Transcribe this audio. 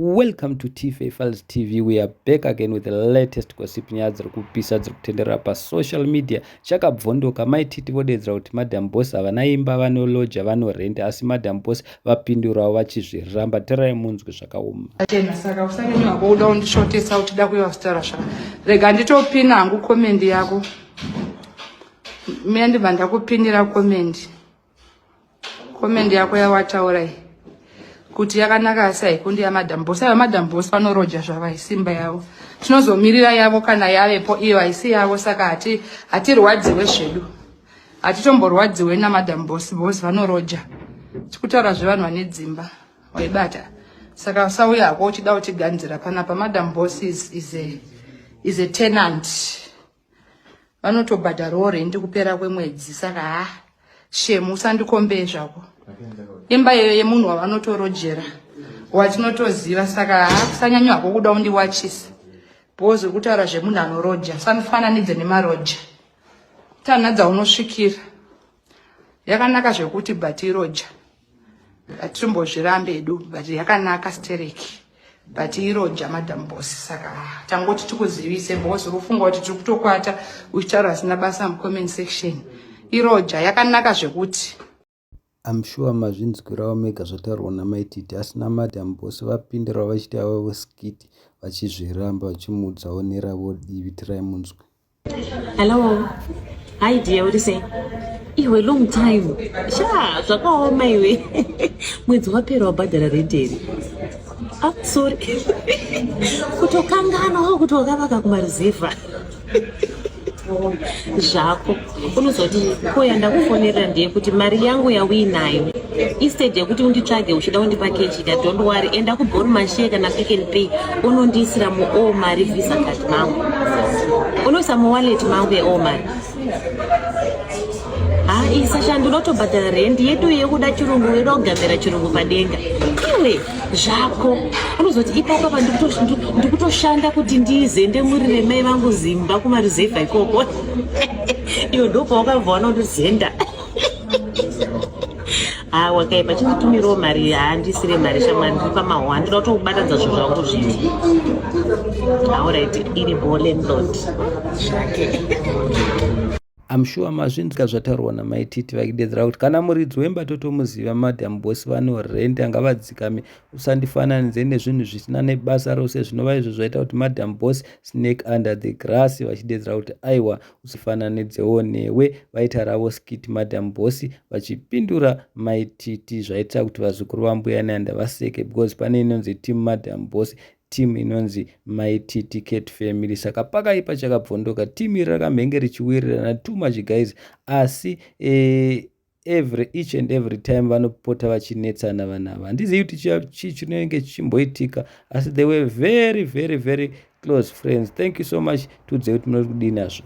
Welcome to TFA Files TV. We are back again with the latest gossip, nyaya dziri kupisa dziri kutenderera pasocial media. Chakabvondoka, Mai Titi vodedzera kuti Madam Boss havana imba, vanoloja, vanorenda, asi Madam Boss vapindurawo vachizviramba. Terai munzwe zvakaoma. Chena, saka usanyanya hako uda undishotesa uchida kuiva kutaura zvaka. Rega nditopina hangu comment yako. Mina ndibva ndakupinira comment. Comment yako yawataura iyi kuti yakanaka asi haikundi yamadam boss. Aiwa, Madam Boss vanoroja zvavaisimba yavo, tinozomirira yavo kana yavepo. Iyo haisi yavo, saka hatirwadziwe zvedu, hatitomborwadziwe naMadam Boss. Boss vanoroja, tikutaura zvevanhu vane dzimba, waibata. Saka usauya hako uchida utiganzira panapa. Madam Boss is a tenant, vanotobhadharawo rendi kupera kwemwedzi. Saka ha, shemu, usandikombee zvako. Imba iyoyo yemunhu wavanotorojera watinotoziva. Saka ha, usanyanya hako kuda undiwachisa because uri kutaura zvemunhu anoroja. Usanifananidze nemaroja, tanha dzaunosvikira. Yakanaka zvekuti, but iroja, hatimbozvirambe edu, but yakanaka stereki, but iroja Madam Boss. Saka tangoti tikuzivise because uri kufunga kuti tiri kutokwata uchitaura zvisina basa mucomment section. Iroja, yakanaka zvekuti. I'm sure mazvinzwirawo mega zvataurwa naMai Titi, asi naMadam Boss vapindirawo vachiti avo skit, vachizviramba, vachimuudzawo neravo divi. Tirai munzwe. Hello. Hi dear, what do you say? Iwe, long time. Sha, zvakaoma iwe. Mwedzi wapera wabhadhara rent here? Ah, sorry. Kutokanganwa kuti wakavaka kumaruzevha. Zvako. Unozoti koya ndakufonera ndeyekuti mari yangu yauinayo, instead yekuti unditsvage uchida kundipa cash ka, don't worry, enda kuBon Marché kana Pick and Pay, unondiisira muo mari Visa card mangu, unoisa muwallet mangu yeo mari. Ha, isa shandi, unotobhadhara rendi yedu yekuda chirungu, yoda kugamira chirungu padenga iwe. Zvako, unozoti ipapa pa ndikutoshanda kuti ndizendemurire mai vangu zimba kumaruzevha ikoko. Iwe ndopawakabva wana kundozenda. Ha, wakaipa, chinditumirawo mari. Handisire mari shamwari, ndiri pamahwa, ndinoda kutokubatanidza zvinhu zvangu zviti. Alright, iri bo landlord zvake. I'm sure mazvinzwa zvataurwa naMai Titi vachidedzera kuti kana muridzi wemba totomuziva, Madam Boss vanorenda, ngavadzikame, usandifananidze nezvinhu zvisina nebasa rose, zvinova izvo zvaita kuti Madam Boss snake under the grass, vachidedzera kuti aiwa, usifananidzewo newe. Vaita ravo skit Madam Boss vachipindura Mai Titi, zvaita kuti vazukuru vambuya Nehanda vaseke because pane inonzi team Madam Boss, team inonzi Mai Titi Cat Family. Saka pakaipa, chakabvondoka, team iri rakamhenge richiwirirana too much guys, asi every each and every time vanopota vachinetsana vanhu ava. Handizivi kuti chii chinenge chichimboitika, asi they were very very very close friends. Thank you so much. Tiudzei kuti munoti kudini nazvo.